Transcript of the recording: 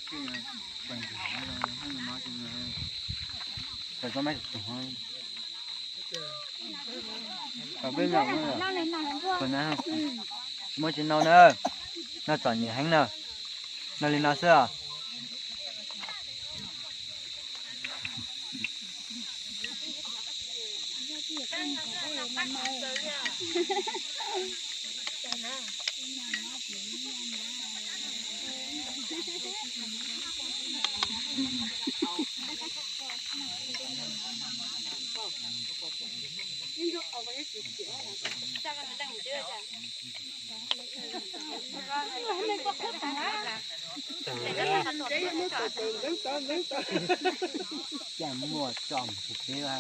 Muaj tsis noj na, noj txom nyem heev na, noj li no xwb os. Cas muaj tso mus tus peb a.